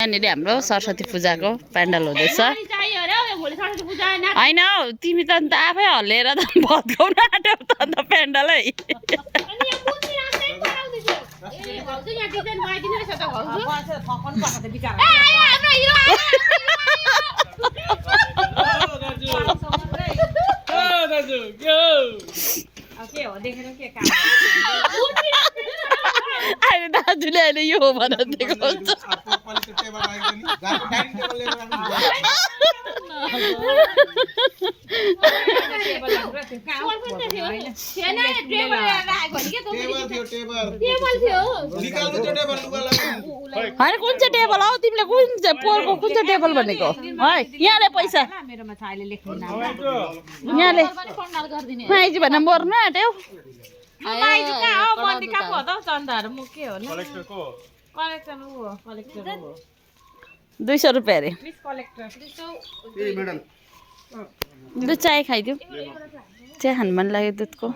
यहाँनिर हाम्रो सरस्वती पूजाको पेन्डल हुँदैछ होइन हौ तिमी त अन्त आफै हल्लिएर त भत्काउन आँट्यौ त अन्त पेन्डलै अहिले दाजुले अहिले यो भनेर देखाउँछ होइन कुन चाहिँ टेबल हौ तिमीले कुन चाहिँ पोहोरको कुन चाहिँ टेबल भनेको है यहाँले पैसा यहाँले माइजी भनेर मर्नु आँट्यौ 200 रुपियाँ अरे दुध चाय खाइदियो चिया खानु मन लाग्यो दुधको